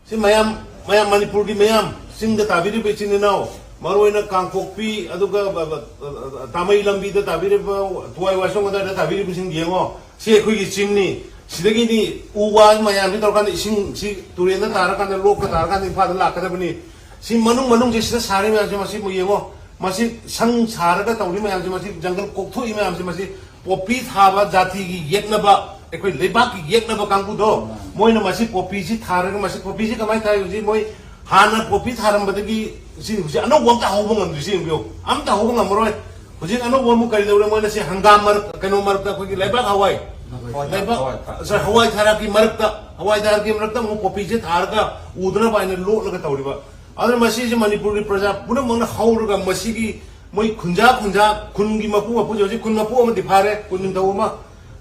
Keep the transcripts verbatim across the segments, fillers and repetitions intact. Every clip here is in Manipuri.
ꯁꯤ ꯃꯌꯥꯝ, ꯃꯌꯥꯝ ꯃꯅꯤꯄꯨꯔꯒꯤ ꯃꯌꯥꯝ, ꯆꯤꯡꯗ ꯇꯥꯕꯤꯔꯤꯕ ꯏꯆꯤꯟ ꯏꯅꯥꯎ, ꯃꯔꯨꯑꯣꯏꯅ ꯀꯥꯡꯄꯣꯛꯄꯤ, ꯑꯗꯨꯒ ꯕ-, ꯕ-, ꯕ-, ꯇꯥꯃꯩ ꯂꯝꯕꯤꯗ ꯇꯥꯕꯤꯔꯤꯕ, ꯊꯨꯋꯥꯏ ꯋꯥꯁꯣꯡ ꯑꯗꯨꯋꯥꯏꯗ ꯇꯥꯕꯤꯔꯤꯕꯁꯤꯡ ꯌꯦꯡꯉꯣ꯫ ꯁꯤ ꯑꯩꯈꯣꯏꯒꯤ ꯆꯤꯡꯅꯤ꯫ ꯁꯤꯗꯒꯤꯗꯤ ꯎ ꯋꯥ ꯃꯌꯥꯝꯁꯤ ꯇꯧꯔꯀꯥꯟꯗ ꯏꯁꯤꯡ ꯁꯤ ꯇꯨꯔꯦꯟꯗ ꯇꯥꯔꯀꯥꯟꯗ, ꯂꯣꯛꯇ ꯇꯥꯔꯀꯥꯟꯗ ꯏꯝꯐꯥꯜꯗ ꯂꯥꯛꯀꯗꯕꯅꯤ꯫ ꯁꯤ ꯃꯅꯨꯡ ꯃꯅꯨꯡꯁꯦ ꯁꯤꯗ ꯁꯥꯔꯤ ꯃꯌꯥꯝꯁꯦ ꯃꯁꯤ ꯑꯃꯨꯛ ꯌꯦꯡꯉꯣ꯫ ꯃꯁꯤ ꯁꯪ ꯁꯥꯔꯒ ꯇꯧꯔꯤ ꯃꯌꯥꯝꯁꯦ, ꯃꯁꯤ ꯖꯪꯒꯜ ꯀꯣꯛꯊꯣꯛꯏ ꯃꯌꯥꯝꯁꯦ, ꯃꯁꯤ ꯄꯣꯄꯤ ꯊꯥꯕ ꯖꯥꯇꯤꯒꯤ ꯌꯦꯛꯅꯕ, ꯑꯩꯈꯣꯏ ꯂꯩꯕꯥꯛꯀꯤ ꯌꯦꯛꯅꯕ ꯀꯥꯡꯕꯨꯗꯣ, ꯃꯣꯏꯅ ꯃꯁꯤ ꯄꯣꯄꯤꯁꯤ ꯊꯥꯔꯒ, ꯃꯁꯤ ꯄꯣꯄꯤꯁꯤ ꯀꯃꯥꯏꯅ ꯊꯥꯏ? ꯍꯧꯖꯤꯛ ꯃꯣꯏ ꯍꯥꯟꯅ ꯄꯣꯄꯤ ꯊꯥꯔꯝꯕꯗꯒꯤ ꯁꯤ ꯍꯧꯖꯤꯛ ꯑꯅꯧꯕ ꯑꯝꯇ ꯍꯧꯕ ꯉꯝꯗ꯭ꯔꯤꯁꯤ ꯌꯦꯡꯕꯤꯌꯨ, ꯑꯝꯇ ꯍꯧꯕ ꯉꯝꯃꯔꯣꯏ꯫ ꯍꯧꯖꯤꯛ ꯑꯅꯧꯕ ꯑꯃꯨꯛ ꯀꯔꯤ ꯇꯧꯔꯦ? ꯃꯣꯏꯅ ꯁꯤ ꯍꯪꯒꯥꯝ ꯃꯔꯛ, ꯀꯩꯅꯣ ꯃꯔꯛꯇ, ꯑꯩꯈꯣꯏꯒꯤ ꯂꯩꯕꯥꯛ ꯍꯋꯥꯏ, ꯍꯋꯥꯏ ꯊꯔꯥꯛ, ꯂꯩꯕꯥꯛ, ꯍꯋꯥꯏ ꯊꯔꯥꯛ꯫ ꯁꯥꯔ, ꯍꯋꯥꯏ ꯊꯔꯥꯛꯀꯤ ꯃꯔꯛꯇ, ꯍꯋꯥꯏ ꯊꯔꯥꯛꯀꯤ ꯃꯔꯛꯇ ꯑꯃꯨꯛ ꯄꯣꯄꯤꯁꯦ ꯊꯥꯔꯒ ꯎꯗꯅꯕ ꯍꯥꯏꯅ ꯂꯣꯠꯂꯒ ꯇꯧꯔꯤꯕ꯫ ꯑꯗꯨꯅ ꯃꯁꯤꯁꯦ ꯃꯅꯤꯄꯨꯔꯒꯤ ꯄ꯭ꯔꯖꯥ ꯄꯨꯝꯅꯃꯛꯅ ꯍꯧꯔꯒ ꯃꯁꯤꯒꯤ ꯃꯣꯏ ꯈꯨꯟꯖꯥ ꯈꯨꯟꯖꯥ, ꯈꯨꯟꯒꯤ ꯃꯄꯨ ꯃꯄꯨꯁꯦ, ꯍꯧꯖꯤꯛ ꯈꯨꯟ ꯃꯄꯨ ꯑꯃꯗꯤ ꯐꯥꯔꯦ, ꯈꯨꯟ ꯅꯤꯡꯊꯧ ꯑꯃ,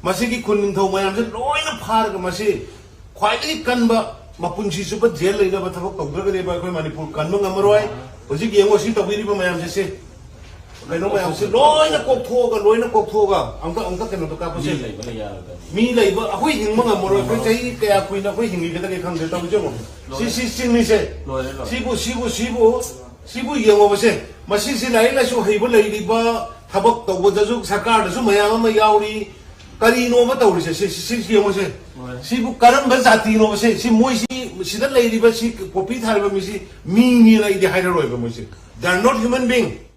ꯃꯁꯤꯒꯤ ꯈꯨꯟ ꯅꯤꯡꯊꯧ ꯃꯌꯥꯝꯁꯦ ꯂꯣꯏꯅ ꯐꯥꯔꯒ ꯃꯁꯤ ꯈ꯭ꯋꯥꯏꯗꯒꯤ ꯀꯟꯕ, ꯃꯄꯨꯟꯁꯤ ꯆꯨꯞꯄ ꯖꯦꯜ ꯂꯩꯅꯕ ꯊꯕꯛ ꯇꯧꯗ꯭ꯔꯒꯗꯤꯕ ꯑꯩꯈꯣꯏ ꯃꯅꯤꯄꯨꯔ ꯀꯟꯕ ꯉꯝꯃꯔꯣꯏ꯫ ꯍꯧꯖꯤꯛ ꯌꯦꯡꯉꯣ ꯁꯤ ꯇꯧꯕꯤꯔꯤꯕ ꯃꯌꯥꯝꯁꯦ, ꯁꯤ ꯀꯩꯅꯣ ꯃꯌꯥꯝꯁꯦ ꯂꯣꯏꯅ ꯀꯣꯛꯊꯣꯛꯑꯒ, ꯂꯣꯏꯅ ꯀꯣꯛꯊꯣꯛꯑꯒ ꯑꯝꯇ, ꯑꯝꯇ ꯀꯩꯅꯣꯗꯣ ꯀꯥꯞꯄꯁꯦ꯫ ꯃꯤ ꯂꯩꯕꯅ ꯌꯥꯔꯣꯏꯗꯕꯅꯤ꯫ ꯃꯤ ꯂꯩꯕ, ꯑꯩꯈꯣꯏ ꯍꯤꯡꯕ ꯉꯝꯃꯔꯣꯏ꯫ ꯑꯩꯈꯣꯏ ꯆꯍꯤ ꯀꯌꯥ ꯀꯨꯏꯅ ꯑꯩꯈꯣꯏ ꯍꯤꯡꯈꯤꯒꯗꯒꯦ ꯈꯪꯗꯦ꯫ ꯇꯧꯔꯤꯁꯦ ꯌꯦꯡꯉꯣ꯫ ꯁꯤ, ꯂꯣꯏꯔꯦ꯫ ꯁꯤ ꯆꯤꯡꯅꯤꯁꯦ꯫ ꯂꯣꯏꯔꯦ, ꯂꯣꯏꯔꯦ꯫ ꯁꯤꯕꯨ, ꯁꯤꯕꯨ, ꯁꯤꯕꯨ, ꯁꯤꯕꯨ ꯌꯦꯡꯉꯣꯕꯁꯦ꯫ ꯃꯁꯤꯁꯤ ꯂꯥꯏꯔꯤꯛ ꯂꯥꯏꯁꯨ ꯍꯩꯕ ꯂꯩꯔꯤꯕ, ꯊꯕꯛ ꯇꯧꯕꯗꯁꯨ ꯁꯔꯀꯥꯔꯗꯁꯨ ꯃꯌꯥꯝ ꯑꯃ ꯌꯥꯎꯔꯤ꯫ ꯀꯔꯤꯅꯣꯕ ꯇꯧꯔꯤꯁꯦ? ꯁꯤ, ꯁꯤ, ꯁꯤ ꯌꯦꯡꯉꯨꯁꯦ꯫ ꯍꯣꯏ꯫ ꯁꯤꯕꯨ ꯀꯔꯝꯕ ꯖꯥꯇꯤꯅꯣꯕꯁꯦ? ꯁꯤ ꯃꯣꯏꯁꯤ, ꯁꯤꯗ ꯂꯩꯔꯤꯕ, ꯁꯤ ꯄꯣꯄꯤ ꯊꯥꯔꯤꯕ ꯃꯤꯁꯤ ꯃꯤꯅꯦꯅ ꯑꯩꯗꯤ ꯍꯥꯏꯔꯔꯣꯏꯕ ꯃꯣꯏꯁꯦ꯫ They are not human being꯫